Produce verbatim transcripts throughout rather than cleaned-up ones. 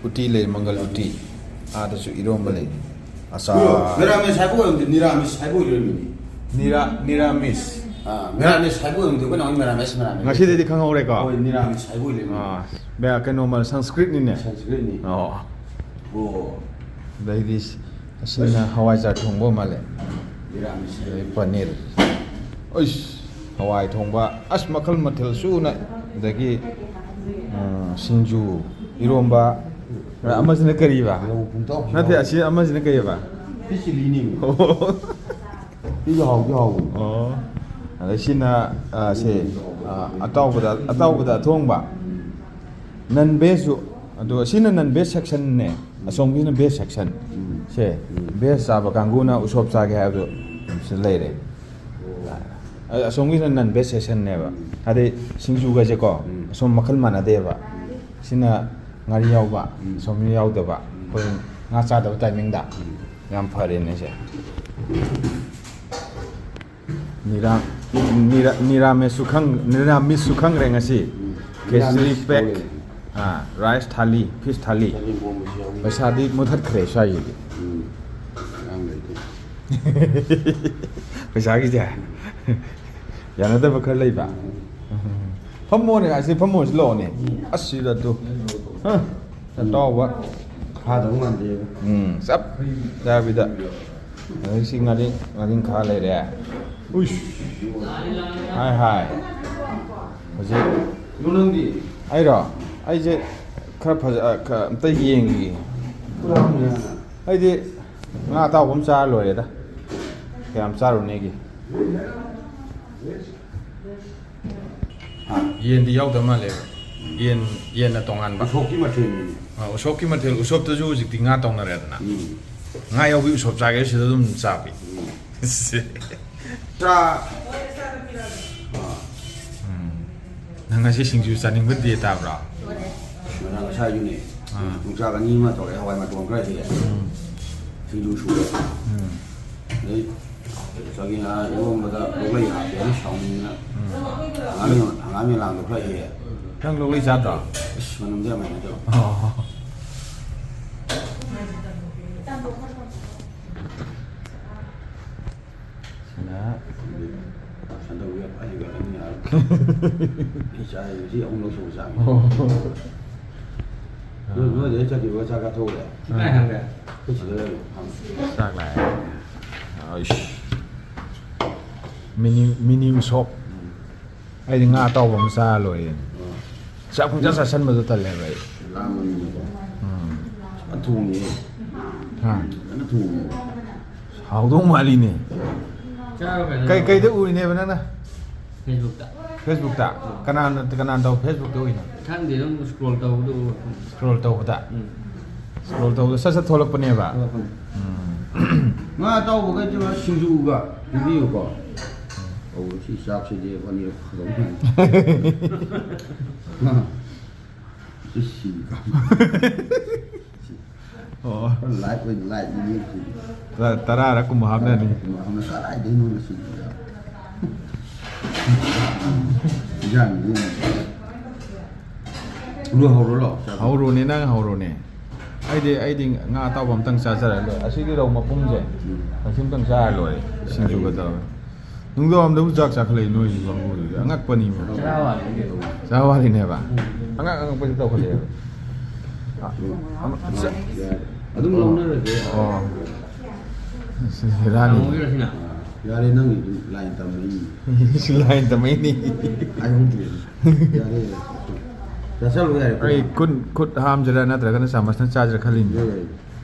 ꯎꯇꯤ ꯂꯩ, ꯃꯪꯒꯜ ꯎꯇꯤ꯫ ꯑꯥꯗꯁꯨ ꯏꯔꯣꯝꯕ ꯂꯩ꯫ ꯑꯆꯥ꯫ ꯃꯦꯔꯥꯃꯦꯁ ꯍꯥꯏꯕ ꯑꯣꯏꯔꯝꯗꯦ, ꯅꯤꯔꯥꯃꯤꯁ ꯍꯥꯏꯕ ꯑꯣꯏꯔꯝꯃꯤꯅꯤ꯫ ꯅꯤꯔꯥ ꯅꯤꯔꯥꯃꯤꯁ꯫ ꯑꯥ, ꯃꯦꯔꯥꯃꯦꯁ ꯍꯥꯏꯕ ꯑꯣꯏꯔꯝꯗꯦ, ꯑꯩꯈꯣꯏꯅ ꯑꯃꯨꯛ ꯃꯦꯔꯥꯃꯦꯁ, ꯃꯦꯔꯥꯃꯦꯁ꯫ ꯉꯁꯤꯗꯩꯗꯤ ꯈꯪꯍꯧꯔꯦꯀꯣ꯫ ꯍꯣꯏ, ꯅꯤꯔꯥꯃꯤꯁ ꯍꯥꯏꯕ ꯑꯣꯏꯔꯝꯃꯤꯅꯤ꯫ ꯑꯥ, ꯕꯦ- ꯀꯩꯅꯣ ꯃꯥꯜꯂꯦ, ꯁꯪꯁꯀ꯭ꯔꯤꯠꯅꯤꯅꯦ꯫ ꯁꯪꯁꯀ꯭ꯔꯤꯠꯅꯤ꯫ ꯑꯣ꯫ ꯑꯣ꯫ ꯑꯗꯩꯗꯤ ꯑꯁꯤꯅ ꯍꯋꯥꯏꯖꯥꯔ ꯊꯣꯡꯕ ꯃꯥꯜꯂꯦ꯫ ꯅꯤꯔꯥꯃꯤꯁ ꯑꯗꯩ ꯍꯥꯏꯕ꯫ ꯄꯅꯤꯔ꯫ ꯑꯩꯁ, ꯍꯋꯥꯏ ꯊꯣꯡꯕ꯫ ꯑꯁ, ꯃꯈꯜ ꯃꯊꯦꯜ ꯁꯨꯅ꯫ ꯑꯗꯒꯤ, ꯎꯝ, ꯁꯤꯡꯖꯨ, ꯏꯔꯣꯝꯕ꯫ ꯑꯃꯁꯤꯅ ꯀꯔꯤꯕ? ꯔꯧ ꯄꯨꯡꯇꯥꯎ ꯅꯠꯇꯦ, ꯑꯁꯤ ꯑꯃꯁꯤꯅ ꯀꯔꯤꯕ? ꯐꯤꯁ ꯆꯤꯂꯤꯅꯤ꯫ ꯑꯣ꯫ ꯐꯤꯁ ꯍꯥꯎꯗꯤ ꯍꯥꯎꯕꯅꯤ꯫ ꯑꯣ꯫ ꯑꯗꯩ ꯁꯤꯅ, ꯑ, ꯁꯦ, ꯑ, ꯑꯇꯥꯎꯕꯗ, ꯑꯇꯥꯎꯕꯗ ꯑꯊꯣꯡꯕ꯫ ꯅꯟ ꯚꯦꯖꯁꯨ꯫ ꯑꯗꯣ ꯁꯤꯅ ꯅꯟ ꯚꯦꯖ ꯁꯦꯛꯁꯟꯅꯦ꯫ ꯑꯁꯣꯝꯒꯤꯅ ꯚꯦꯖ ꯁꯦꯛꯁꯟ꯫ ꯎꯝ꯫ ꯁꯦ, ꯚꯦꯖ ꯆꯥꯕ ꯀꯥꯡꯕꯨꯅ ꯎꯁꯣꯞ ꯆꯥꯒꯦ ꯍꯥꯏꯕꯗꯣ ꯁꯤꯗ ꯂꯩꯔꯦ꯫ ꯑ-, ꯑꯁꯣꯝꯒꯤꯁꯤꯅ ꯅꯟ ꯚꯦꯖ ꯁꯦꯛꯁꯟꯅꯦꯕ꯫ ꯍꯥꯏꯗꯤ ꯁꯤꯡꯖꯨꯒꯁꯦꯀꯣ, ꯎꯝ꯫ ꯑꯁꯣꯝ ꯃꯈꯜ ꯃꯥꯟꯅꯗꯦꯕ꯫ ꯁꯤꯅ ꯉꯥꯔꯤ ꯌꯥꯎꯕ, ꯎꯝ꯫ ꯑꯁꯣꯝꯒꯤ ꯌꯥꯎꯗꯕ꯫ ꯎꯝ꯫ ꯑꯩꯈꯣꯏ ꯉꯥ ꯆꯥꯗꯕ ꯇꯥꯏꯃꯤꯡꯗ꯫ ꯎꯝ꯫ ꯌꯥꯝ ꯐꯔꯦꯅꯦ ꯁꯦ꯫ ꯅꯤꯔꯥ-, ꯅꯤꯔꯥ-, ꯅꯤꯔꯥꯃꯤꯁꯁꯨ ꯈꯪ-, ꯅꯤꯔꯥꯃꯤꯁꯁꯨ ꯈꯪꯈ꯭ꯔꯦ ꯉꯁꯤ꯫ ꯎꯝ꯫ ꯈꯦꯆ꯭ꯔꯤ ꯅꯤꯔꯥꯃꯤꯁ ꯄꯦꯛ꯫ ꯀꯧꯋꯦ꯫ ꯑꯥ, ꯔꯥꯏꯁ ꯊꯥꯂꯤ, ꯐꯤꯁ ꯊꯥꯂꯤ꯫ ꯆꯒꯦꯝ ꯄꯣꯝꯕꯁꯨ ꯌꯥꯎꯏ꯫ ꯄꯩꯁꯥꯗꯤ ꯃꯨꯊꯠꯈ꯭ꯔꯦ ꯁ꯭ꯋꯥꯏꯒꯤꯗꯤ꯫ ꯎꯝ꯫ ꯑꯉꯥꯡ ꯂꯩꯇꯦ꯫ ꯄꯩꯁꯥꯒꯤꯁꯦ ꯌꯥꯅꯗꯕ ꯈꯔ ꯂꯩꯕ꯫ ꯐꯝꯃꯣꯅꯦ, ꯑꯁꯤ ꯐꯝꯃꯣꯁꯤ ꯂꯥꯛꯑꯣꯅꯦ꯫ ꯑꯁ, ꯁꯤꯗ ꯇꯨ꯫ ꯍꯥ? ꯑꯇꯥꯎꯕ꯫ ꯐꯥꯗꯧ ꯃꯥꯟꯗꯦꯕ꯫ ꯎꯝ, ꯆꯞ ꯆꯥꯕꯤꯗ꯫ ꯑꯗꯩ ꯁꯤ ꯉꯥꯔꯤ, ꯉꯥꯔꯤꯡꯈꯥ ꯂꯩꯔꯦ꯫ ꯎꯏꯁ꯫ ꯍꯥꯏ, ꯍꯥꯏ꯫ ꯍꯧꯖꯤꯛ꯫ ꯀꯩꯅꯣ ꯅꯪꯗꯤ? ꯑꯩꯔꯣ? ꯑꯩꯁꯦ ꯈꯔ ꯐꯖ-, ꯑ, ꯈ-, ꯑꯝꯇ ꯌꯦꯡꯈꯤꯒꯦ꯫ ꯄꯨꯔꯥ ꯍꯪꯉꯦ꯫ ꯑꯩꯗꯤ ꯉꯥ ꯑꯇꯥꯎꯕ ꯑꯃ ꯆꯥꯔ ꯂꯣꯏꯔꯦꯗ꯫ ꯀꯌꯥꯝ ꯆꯥꯔꯨꯅꯦꯒꯤ? ꯌꯦꯟꯗꯤ ꯌꯥꯎꯗ ꯃꯥꯜꯂꯦꯕ꯫ ꯌꯦꯟ, ꯌꯦꯟꯅ ꯇꯣꯉꯥꯟꯕ꯫ ꯎꯁꯣꯞꯀꯤ ꯃꯊꯦꯜꯅꯤꯅꯦ꯫ ꯑ, ꯎꯁꯣꯞꯀꯤ ꯃꯊꯦꯜ, ꯎꯁꯣꯞꯇꯁꯨ ꯍꯧꯖꯤꯛꯇꯤ ꯉꯥ ꯇꯧꯅꯔꯦꯗꯅ꯫ ꯎꯝ꯫ ꯉꯥ ꯌꯥꯎꯕꯤ ꯎꯁꯣꯞ ꯆꯥꯒꯦ ꯁꯤꯗ ꯑꯗꯨꯝ ꯆꯥꯕꯤ꯫ ꯆꯥ-, ꯑꯥ꯫ ꯎꯝ꯫ ꯅꯪ ꯉꯁꯤ ꯁꯤꯡꯖꯨ ꯆꯥꯅꯤꯡꯕ ꯗꯦ ꯇꯥꯕ꯭ꯔꯣ? ꯉꯁꯥꯏ, ꯉꯁꯥꯏꯁꯨꯅꯦ꯫ ꯑꯥ꯫ ꯌꯣꯡꯆꯥꯛ ꯑꯅꯤ ꯑꯃ ꯇꯧꯔꯦ, ꯍꯋꯥꯏ ꯃꯇꯣꯟ ꯈꯔ ꯍꯦꯛꯑꯦ꯫ ꯎꯝ꯫ ꯁꯤꯡꯖꯨ ꯁꯨꯔꯦ꯫ ꯎꯝ꯫ ꯑꯗꯩ ꯆꯒꯦꯝ ꯏꯔꯣꯝꯕꯗ ꯂꯣꯛꯂꯩ ꯍꯥꯞꯄꯦ, ꯑꯗꯨ ꯁꯥꯎꯅꯤꯡꯗꯅ꯫ ꯎꯝ꯫ ꯍꯪꯒꯥꯝ ꯃꯦ-, ꯍꯪꯒꯥꯝ ꯃꯦꯂꯥꯡꯗꯣ ꯈꯔ ꯍꯦꯛꯑꯦ꯫ ꯅꯪ ꯂꯣꯛꯂꯩ ꯆꯥꯗ꯭ꯔꯣ? ꯑꯁ, ꯃꯅꯝꯗꯤ ꯌꯥꯝ ꯍꯩꯅꯗꯕ꯫ ꯑꯣ꯫ ꯑꯩꯒ ꯑꯅꯤ ꯌꯥꯔꯦ꯫ ꯏꯆꯥ ꯍꯥꯏꯕꯁꯤ ꯑꯍꯨꯝꯂꯛ ꯁꯨꯕ ꯆꯥꯡꯅꯤ꯫ ꯅꯣꯏ, ꯅꯣꯏꯗ ꯆꯠꯈꯤꯕ ꯆꯥꯛ ꯆꯥꯊꯣꯛꯎꯔꯦ꯫ ꯀꯥꯏ ꯍꯪꯒꯦ? ꯑꯩꯈꯣꯏ ꯁꯤꯗ ꯂꯩꯕ ꯍꯪꯉꯦ꯫ ꯆꯥꯛ ꯂꯥꯛꯑꯦ꯫ ꯑꯩꯁ꯫ ꯃꯤꯅꯤ, ꯃꯤꯅꯤ ꯎꯁꯣꯞ꯫ ꯎꯝ꯫ ꯑꯩꯗꯤ ꯉꯥ ꯑꯇꯥꯎꯕ ꯑꯃ ꯆꯥꯔ ꯂꯣꯏꯔꯦꯅꯦ꯫ ꯑꯥ꯫ ꯆꯥꯛ ꯄꯨꯡꯆꯥ ꯆꯥꯁꯟꯕꯗꯣ ꯇꯜꯂꯦꯕ ꯑꯩ꯫ ꯂꯥꯝꯕꯅꯤꯅꯀꯣ꯫ ꯎꯝ꯫ ꯐꯖꯅ ꯊꯣꯡꯉꯦ꯫ ꯍꯥ꯫ ꯐꯖꯅ ꯊꯣꯡꯉꯦ꯫ ꯍꯥꯎꯗꯧ ꯃꯥꯜꯂꯤꯅꯦ꯫ ꯆꯥꯔꯣ ꯀꯩꯅꯣ꯫ ꯀꯩ, ꯀꯩꯗ ꯎꯔꯤꯅꯦꯕ ꯅꯪꯅ? Facebookꯇ꯫ Facebookꯇ? ꯀꯅꯥꯅ, ꯀꯅꯥꯅ ꯇꯧ Facebookꯇ ꯎꯏꯅꯣ? ꯈꯪꯗꯦ, ꯑꯗꯨꯝ scroll ꯇꯧꯕꯗ ꯎꯕ꯫ Scroll ꯇꯧꯕꯗ? ꯎꯝ꯫ Scroll ꯇꯧꯕꯗ ꯁꯠ ꯁꯠ ꯊꯣꯛꯂꯛꯄꯅꯦꯕ? ꯊꯣꯛꯂꯛꯄꯅꯦ꯫ ꯎꯝ꯫ ꯉꯥ ꯑꯇꯥꯎꯕꯒ ꯁꯤꯡꯖꯨꯒ ꯄꯤꯕꯤꯌꯨꯀꯣ꯫ ꯑꯧ, ꯁꯤ ꯆꯥꯛꯁꯤꯗꯤ ꯑꯅꯤꯔꯛ ꯐꯥꯗꯧ ꯃꯥꯜꯂꯤ꯫ ꯁꯤ ꯁꯤꯒ꯫ ꯑꯣ꯫ Live ꯑꯣꯏꯅ live ꯅꯤ ꯁꯤꯗꯤ꯫ ꯇ-, ꯇꯔꯥꯔꯛ ꯀꯨꯝꯕ ꯍꯥꯞꯅꯅꯤ꯫ ꯀꯨꯝꯕ ꯍꯥꯞꯅ ꯀꯗꯥꯏꯗꯩꯅꯣ ꯁꯤꯗꯤ? ꯏꯟꯖꯥꯡꯗꯤ ꯂꯨ ꯍꯧꯔꯣ ꯂꯥꯎ, ꯆꯥꯛ꯫ ꯍꯧꯔꯣꯅꯦ, ꯅꯪ ꯍꯧꯔꯣꯅꯦ꯫ ꯑꯩꯗꯤ, ꯑꯩꯗꯤ ꯉꯥ ꯑꯇꯥꯎꯕ ꯑꯝꯇꯪ ꯆꯥꯖꯔ ꯂꯣꯏꯔꯦ꯫ ꯑꯁꯤꯒꯤ ꯔꯧ ꯃꯄꯨꯝꯁꯦ, ꯎꯝ꯫ ꯑꯁꯤ ꯑꯝꯇꯪ ꯆꯥꯔ ꯂꯣꯏꯔꯦ, ꯁꯤꯡꯖꯨꯒ ꯇꯧꯔꯒ꯫ ꯅꯨꯡꯗꯥꯡꯋꯥꯏꯔꯝꯗꯕꯨ ꯆꯥꯛ ꯆꯥꯈꯠꯂꯛꯏ ꯅꯣꯏꯁꯤ ꯀꯥꯡꯕꯨꯁꯤꯗꯤ꯫ ꯑꯉꯛꯄꯅꯤꯕꯣ꯫ ꯆꯔꯥ ꯋꯥꯠꯂꯤꯅꯦ꯫ ꯆꯔꯥ ꯋꯥꯠꯂꯤꯅꯦꯕ? ꯎꯝ꯫ ꯑꯉꯛ ꯑꯉꯛꯄꯁꯤ ꯇꯧꯈꯠꯂꯛꯑꯦꯕ꯫ ꯑ, ꯑꯃ, ꯆ-, ꯑꯗꯨꯝ ꯂꯧꯅꯔꯒꯦ꯫ ꯑꯣ꯫ ꯑꯁ, ꯕꯦꯔꯥꯅꯤ꯫ ꯇꯥꯃꯣꯒꯤꯔꯣ ꯁꯤꯅ? ꯌꯥꯔꯦ, ꯅꯪꯒꯤ ꯑꯗꯨꯝ line ꯇꯝꯃꯛꯏꯅꯤ꯫ ꯁꯤ line ꯇꯝꯃꯛꯏꯅꯤ꯫ ꯍꯥꯏꯍꯧꯗ꯭ꯔꯦ꯫ ꯌꯥꯔꯦ, ꯌꯥꯔꯦ꯫ ꯆꯥꯁꯜꯂꯨ ꯌꯥꯔꯦ꯫ ꯑꯩ ꯈꯨꯠ, ꯈꯨꯠ ꯍꯥꯝꯁꯤꯔꯥ ꯅꯠꯇ꯭ꯔꯒꯅ ꯆꯥꯃꯁꯅ ꯆꯥꯁꯤꯔꯥ ꯈꯜꯂꯤꯅꯤ꯫ ꯌꯥꯏ, ꯌꯥꯏ꯫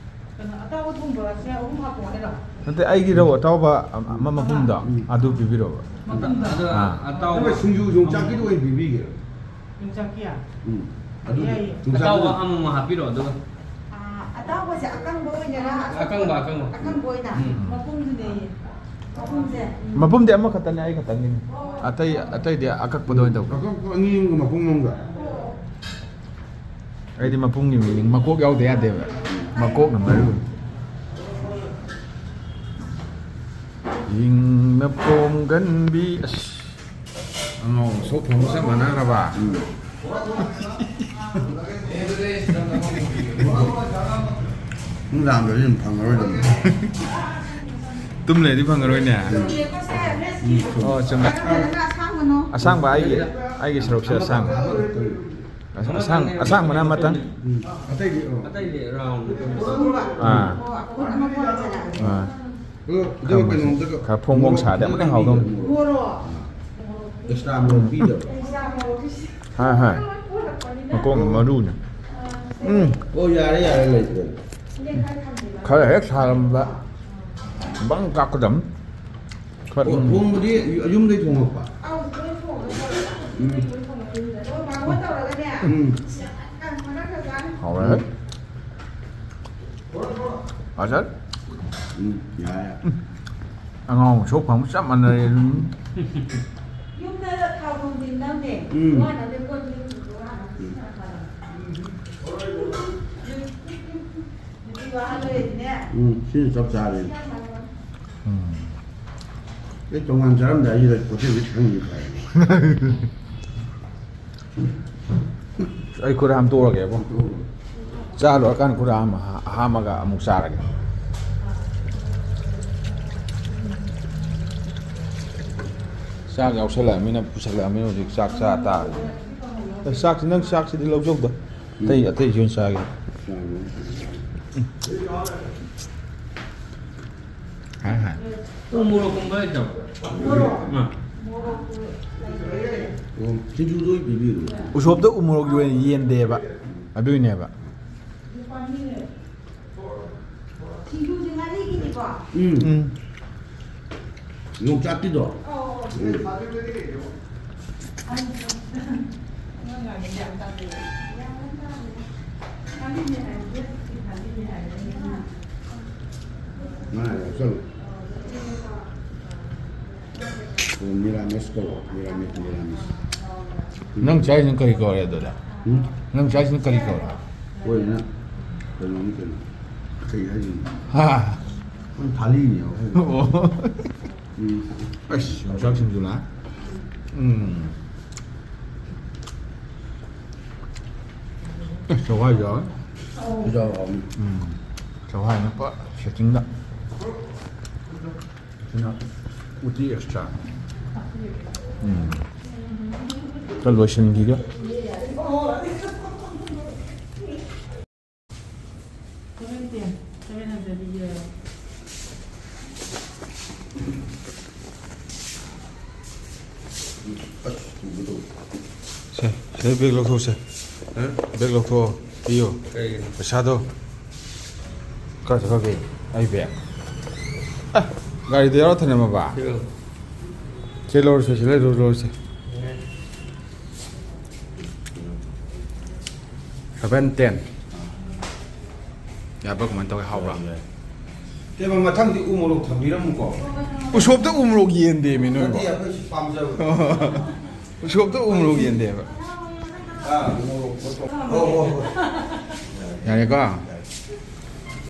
ꯀꯩꯅꯣ, ꯑꯇꯥꯎꯕ ꯊꯣꯡꯕꯁꯦ ꯑꯍꯨꯝ ꯍꯥꯞꯄꯣ ꯍꯥꯏꯔꯣ? ꯅꯠꯇꯦ, ꯑꯩꯒꯤ ꯔꯧ ꯑꯇꯥꯎꯕ ꯑꯃ, ꯑꯃ ꯃꯄꯨꯝꯗꯣ, ꯎꯝ꯫ ꯑꯗꯨ ꯄꯤꯕꯤꯔꯛꯑꯣꯕ꯫ ꯃꯄꯨꯝꯗ? ꯑꯗꯣ ꯑꯥ꯫ ꯑꯇꯥꯎꯕ ꯑꯗꯨꯒ ꯁꯤꯡꯖꯨ ꯌꯣꯡꯆꯥꯛꯀꯤꯗꯣ ꯑꯣꯏꯅ ꯄꯤꯕꯤꯒꯦ꯫ ꯌꯣꯡꯆꯥꯛꯀꯤ? ꯎꯝ꯫ ꯑꯗꯨ ꯌꯥꯏꯌꯦ꯫ ꯌꯣꯡꯆꯥꯛꯀꯤꯗꯣ ꯑꯇꯥꯎꯕ ꯑꯃꯃꯝ ꯍꯥꯞꯄꯤꯔꯣ, ꯑꯗꯨꯒ꯫ ꯑꯥ, ꯑꯇꯥꯎꯕꯁꯦ ꯑꯀꯪꯕ ꯑꯣꯏꯅꯔꯥ? ꯑꯀꯪꯕ, ꯑꯀꯪꯕ꯫ ꯑꯀꯪꯕ ꯑꯣꯏꯅ? ꯎꯝ꯫ ꯃꯄꯨꯝꯗꯨꯅꯦ꯫ ꯃꯄꯨꯝꯁꯦ? ꯃꯄꯨꯝꯗꯤ ꯑꯃꯈꯛꯇꯅꯦ, ꯑꯩ ꯈꯛꯇꯪꯒꯤꯅꯤ꯫ ꯑꯣ꯫ ꯑꯇꯩ, ꯑꯇꯩꯗꯤ ꯑꯀꯛꯄꯗ ꯑꯣꯏꯅ ꯇꯧꯕ꯫ ꯑꯀꯛꯄ ꯑꯅꯤ ꯑꯃꯒ ꯃꯄꯨꯝ ꯑꯃꯒ꯫ ꯑꯣ꯫ ꯑꯩꯗꯤ ꯃꯄꯨꯝꯒꯤ ꯃꯤꯅꯤ, ꯃꯀꯣꯛ ꯌꯥꯎꯗ ꯌꯥꯗꯦꯕ꯫ ꯃꯀꯣꯛꯅ ꯃꯔꯨ꯫ ꯍꯤꯡꯅ ꯄꯣꯝꯒꯟꯕꯤ꯫ ꯑꯁ꯫ ꯑꯉꯥꯎ ꯁꯣꯛ ꯐꯪꯕ ꯆꯞ ꯃꯥꯟꯅꯈ꯭ꯔꯕ? ꯎꯝ꯫ ꯅꯨꯡꯗꯥꯡꯗꯗꯤ ꯑꯗꯨꯝ ꯐꯪꯉꯔꯣꯏꯗꯕꯅꯤ꯫ ꯇꯨꯝ ꯂꯩꯔꯗꯤ ꯐꯪꯉꯔꯣꯏꯅꯦ꯫ ꯎꯝ꯫ ꯑꯣ, ꯆꯨꯝꯃꯦ꯫ ꯑꯁꯥꯡꯕ ꯑꯩꯒꯤ, ꯑꯩꯒꯤ ꯁꯔꯨꯛꯁꯦ ꯑꯁꯥꯡꯕ꯫ ꯑꯁꯥꯡ-, ꯑꯁꯥꯡꯕꯅ ꯑꯃꯇꯪ꯫ ꯑꯇꯩꯗꯤ, ꯑꯣ꯫ ꯑꯇꯩꯗꯤ ꯔꯥꯎꯟ꯫ ꯑꯥ꯫ ꯑꯥ꯫ ꯑꯗꯣ, ꯑꯗꯨ ꯀꯩꯅꯣꯝꯇꯒ ꯈꯔ ꯐꯣꯡ ꯐꯣꯡ ꯁꯥꯔꯗꯤ ꯑꯃꯨꯛꯀ ꯍꯦꯟꯅ ꯍꯥꯎꯗꯧꯅꯤ꯫ ꯑꯦꯛꯁꯇ꯭ꯔꯥ ꯃꯣꯔꯣꯛ ꯄꯤꯗꯕ꯫ ꯍꯣꯏ, ꯍꯣꯏ꯫ ꯃꯀꯣꯛꯅ ꯃꯔꯨꯅꯤ꯫ ꯎꯝ꯫ ꯑꯣ, ꯌꯥꯔꯦ, ꯌꯥꯔꯦ, ꯂꯩꯇ꯭ꯔꯦ꯫ ꯈꯔ ꯍꯦꯛ ꯁꯥꯔꯝꯕ ꯕꯪ ꯀꯥꯞꯀꯗꯝ꯫ ꯈꯔ ꯑꯣ, ꯊꯣꯡꯕꯗꯤ ꯌꯨꯝꯗꯩ ꯊꯣꯡꯉꯛꯄ? ꯎꯝ꯫ ꯎꯝ꯫ ꯍꯥꯎꯔꯦ꯫ ꯐꯖꯔꯦ꯫ ꯎꯝ, ꯌꯥꯔꯦ, ꯌꯥꯔꯦ꯫ ꯎꯝ꯫ ꯑꯉꯥꯎ ꯑꯁꯣꯛ ꯐꯪꯕ ꯆꯞ ꯃꯥꯟꯅꯔꯦ ꯑꯗꯨꯝ꯫ ꯌꯨꯝꯗ ꯊꯥꯎ ꯊꯣꯡꯗꯤ ꯅꯝꯃꯦ꯫ ꯎꯝ꯫ ꯋꯥꯅꯕꯩ ꯀꯣꯟ ꯐꯦꯡꯉꯤꯗꯣ ꯍꯥꯟꯅ ꯎꯝ꯫ ꯁꯤꯖꯤꯟꯅ ꯐꯔꯦ꯫ ꯅꯨꯄꯤ ꯋꯥꯍꯜꯂꯣꯏꯗꯤꯅꯦ꯫ ꯎꯝ, ꯁꯤꯅ ꯆꯞ ꯆꯥꯔꯦ꯫ ꯎꯝ꯫ ꯑꯩ ꯇꯣꯉꯥꯟ ꯆꯥꯔꯝꯗꯥꯏꯁꯤꯗ ꯍꯣꯇꯦꯜꯗ ꯈꯪꯉꯤ ꯐꯔꯦ꯫ ꯑꯩ ꯈꯨꯠ ꯍꯥꯝꯗꯣꯛꯎꯔꯒꯦꯕꯣ꯫ ꯆꯥ ꯂꯣꯏꯔꯀꯥꯟꯗ ꯈꯨꯠ ꯍꯥꯝ-, ꯍꯥꯝꯃꯒ ꯑꯃꯨꯛ ꯆꯥꯔꯒꯦ꯫ ꯆꯥꯛ ꯌꯥꯎꯁꯜꯂꯛꯑꯃꯤꯅ, ꯄꯨꯁꯜꯂꯛꯑꯃꯤꯅ ꯍꯧꯖꯤꯛ ꯆꯥꯛ ꯆꯥ ꯇꯥꯔꯦ꯫ ꯑꯦ, ꯆꯥꯛꯁꯤ, ꯅꯪ ꯆꯥꯛꯁꯤꯗꯤ ꯂꯧꯖꯧꯗ꯫ ꯑꯇꯩ, ꯑꯇꯩꯁꯨ ꯑꯣꯏꯅ ꯆꯥꯒꯦ꯫ ꯍꯥꯏ, ꯍꯥꯏ꯫ ꯎ ꯃꯣꯔꯣꯛꯀꯨꯝꯕ ꯂꯩꯇꯕ꯭ꯔꯣ? ꯃꯣꯔꯣꯛ꯫ ꯑꯥ꯫ ꯃꯣꯔꯣꯛꯇꯨ ꯂꯩꯇ꯭ꯔꯦ꯫ ꯑꯣ, ꯁꯤꯡꯖꯨꯗ ꯑꯣꯏꯅ ꯄꯤꯕꯤꯔꯣ꯫ ꯎꯁꯣꯞꯇ ꯎ ꯃꯣꯔꯣꯛ ꯌꯦꯟꯗꯦꯕ꯫ ꯑꯗꯨꯏꯅꯦꯕ꯫ ꯁꯤꯡꯖꯨꯁꯦ ꯉꯥꯔꯤꯒꯤꯅꯤꯀꯣ? ꯎꯝ꯫ ꯎꯝ꯫ ꯌꯣꯡꯆꯥꯛꯀꯤꯗꯣ? ꯑꯧ, ꯑꯧ꯫ ꯎꯝ꯫ ꯉꯥ ꯌꯥꯎꯁꯜꯂꯨ꯫ ꯑꯣ, ꯃꯤꯔꯥꯃꯤꯁ ꯀꯧꯕ, ꯃꯤꯔꯥꯃꯤꯁ, ꯃꯤꯔꯥꯃꯤꯁ꯫ ꯅꯪ ꯆꯥꯏꯁꯤꯅ ꯀꯔꯤ ꯀꯧꯔꯦ ꯑꯗꯨꯗ? ꯎꯝ? ꯅꯪ ꯆꯥꯏꯁꯤꯅ ꯀꯔꯤ ꯀꯧꯔꯦ? ꯑꯩꯈꯣꯏꯅ ꯀꯩꯅꯣꯅꯤ ꯀꯩꯅꯣ꯫ ꯀꯩ ꯍꯥꯏꯗꯣꯏꯅꯣ? ꯍꯥ꯫ ꯑꯩꯈꯣꯏ ꯊꯥꯂꯤꯅꯦ ꯑꯩꯈꯣꯏ꯫ ꯑꯣ꯫ ꯎꯝ꯫ ꯑꯁ, ꯌꯣꯡꯆꯥꯛ ꯁꯤꯡꯖꯨ ꯂꯥꯛꯑꯦ꯫ ꯎꯝ꯫ ꯑꯦ, ꯆꯧꯋꯥꯏꯁꯨ ꯌꯥꯎꯋꯦ꯫ ꯆꯧꯋꯥꯏ ꯌꯥꯎꯋꯦ꯫ ꯎꯝ꯫ ꯆꯧꯋꯥꯏꯅ ꯄꯨꯔꯥ ꯁꯦꯠꯇꯤꯡꯗ꯫ ꯁꯤꯅ ꯎꯇꯤ ꯑꯦꯛꯁꯇ꯭ꯔꯥ꯫ ꯎꯝ꯫ ꯈꯔ ꯂꯣꯏꯁꯤꯟꯈꯤꯒꯦ꯫ ꯁꯦ, ꯁꯤꯗꯩ ꯕꯦꯒ ꯂꯧꯊꯣꯛꯁꯦ꯫ ꯍꯥ? ꯕꯦꯒ ꯂꯧꯊꯣꯛꯑꯣ, ꯄꯤꯌꯣ꯫ ꯀꯩꯒꯤꯅꯣ? ꯄꯩꯁꯥꯗꯣ꯫ ꯀꯥꯏ ꯆꯠꯈ꯭ꯔꯒꯦ? ꯑꯩ ꯕꯦꯒ꯫ ꯑ, ꯒꯥꯔꯤꯗ ꯌꯥꯎꯔ ꯊꯅꯝꯃꯕ? ꯁꯤ ꯂꯧꯔꯣ꯫ ꯁꯤ ꯂꯧꯔꯁꯦ, ꯁꯤ ꯂꯩꯔꯨ, ꯂꯧꯔꯁꯦ꯫ Seven ten. ꯌꯥꯕ꯭ꯔꯥ? ꯀꯃꯥꯏꯅ ꯇꯧꯋꯦ? ꯍꯥꯎꯕ꯭ꯔꯥ? ꯌꯥꯏ, ꯌꯥꯏ꯫ ꯇꯦꯕꯜ ꯃꯊꯪꯗꯤ ꯎ ꯃꯣꯔꯣꯛ ꯊꯝꯕꯤꯔꯝꯃꯨꯀꯣ꯫ ꯎꯁꯣꯞꯇ ꯎ ꯃꯣꯔꯣꯛ ꯌꯦꯟꯗꯦꯃꯤ ꯅꯣꯏꯕꯣ꯫ ꯅꯠꯇꯦ, ꯑꯩꯈꯣꯏꯁꯨ ꯄꯥꯝꯖꯕ꯫ ꯎꯁꯣꯞꯇ ꯎ ꯃꯣꯔꯣꯛ ꯌꯦꯟꯗꯦꯕ꯫ ꯑꯥ, ꯎ ꯃꯣꯔꯣꯛ, ꯃꯣꯔꯣꯛ꯫ ꯍꯣ, ꯍꯣ, ꯍꯣ꯫ ꯌꯥꯔꯦꯀꯣ?